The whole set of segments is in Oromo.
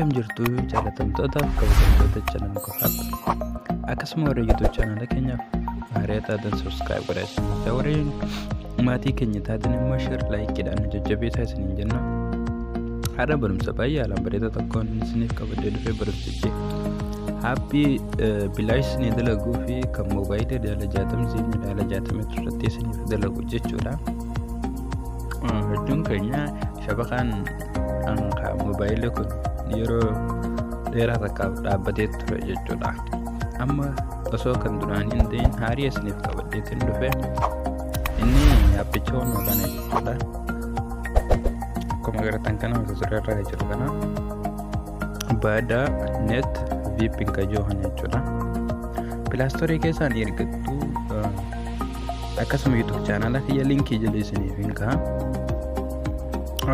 Akkam jirtu jaalatamtootaaf kabajamtoota channel qofaaf akkasuma warra YouTube channel keenyaaf haaraa taatan subscribe godhaa isin warreen maatii keenya taatan immoo share like dhaan nu jajjabeessaa isiniin jenna. Har'a barumsa baay'ee haalaan bareedaa tokkoon isiniif qabadhee dhufee barumsichi haappii bilaash isinii dalaguu fi kan moobaayilii riyaala 60 isinii riyaala 60 irratti isiniif dalagu jechuudha. Hedduun keenya shabakaan moobaayilii kun yeroo dheeraa takkaaf dhaabbatee ture jechuudha. Amma osoo kan duraanii hin ta'in haarii isiniif qabadheetiin dhufe inni haappicha waan kana jechuudha. Akkuma agartan kana mata duree irra jiru kana Bada Net VPN kan jiru kana jechuudha. Pilaastorii keessaan ergattu akkasuma YouTube chaanala kiyya linkii jala isiniif hin ka'a.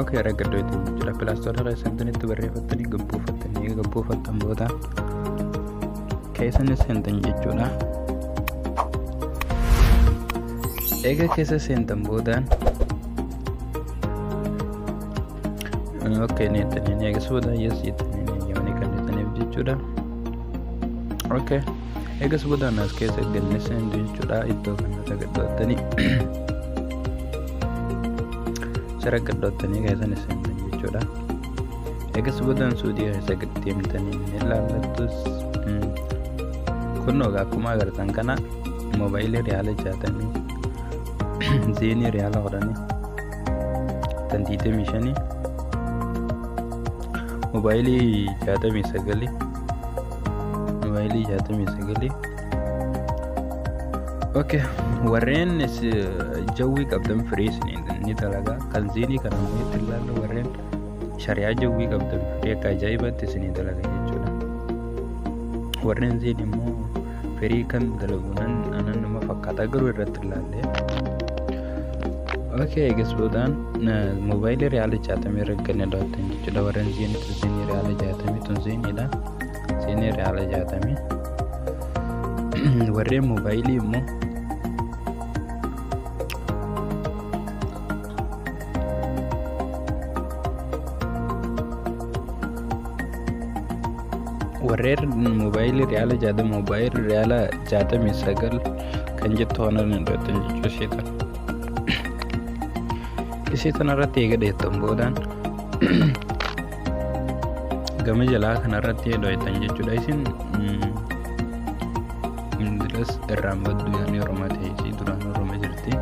Ok, argadhu ittiin jechuudha. Pilaastorii keessan itti barreeffattanii gabbuufattanii gabbuufattan booda keessa seentan jechuudha. Eega keessa seentan boodaan ok neettanii eegas booda yes jettanii eeyyamanii kan jettaniif jechuudha. Ok eegas boodaan as keessa ganne seentu jechuudha. Iddoo kanatti gadhoottanii sara gadhoottanii keessan seentan jechuudha. Eegas boodaan suudii keessa gad deemtanii ni ilaallattus kunnoo akkuma agartan kana moobaayilii riyaala 60 zeenii riyaala 10 tan 25 moobaayilii 69 moobaayilii 69. Ok, warreen jawwii qabdan firii ni dalaga kan zeenii kana immoo itti ilaallu warreen shari'aa jawwii qabdan firii akka ajaa'ibaatti isinii dalaga jechuudha. Warreen zeenii immoo firii kan dalagu nan nama fakkaata garuu irratti ilaalle. Ok, eegas boodaan moobaayilii riyaala 60 irra ganne daawwattan jechuudha. Warreen zeenii tun zeenii riyaala 60 tun zeeniidha. Zeenii riyaala 60. Warreen moobaayilii immoo warreen moobaayilii riyaala 60 moobaayilii riyaala 69 kan jettu kana ni dho'atan jechuu ishee tana. Ishee tana irratti eega dheettan boodaan gama jalaa kanarratti dho'atan jechuudha. Isin duras irraan baddu yaani Oromoo ta'e ishee duraan Oromoo jirti.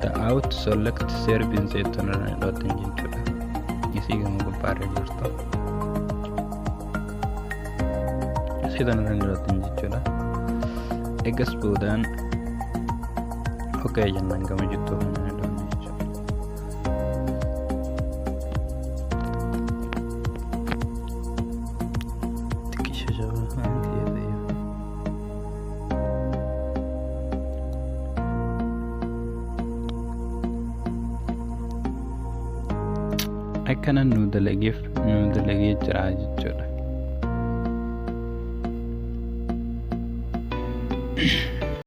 The out select service jettu irra dho'atan jechuudha. Isii gama gubbaarra jirtu. Isii tana irra dho'atan jechuudha. Eegas boodaan ok jennaan gama jirtu kana dho'anne jechuudha. Xiqqisha shabakaan kiyya ta'e. Akkana nu dalageef nu dalagee jira jechuudha.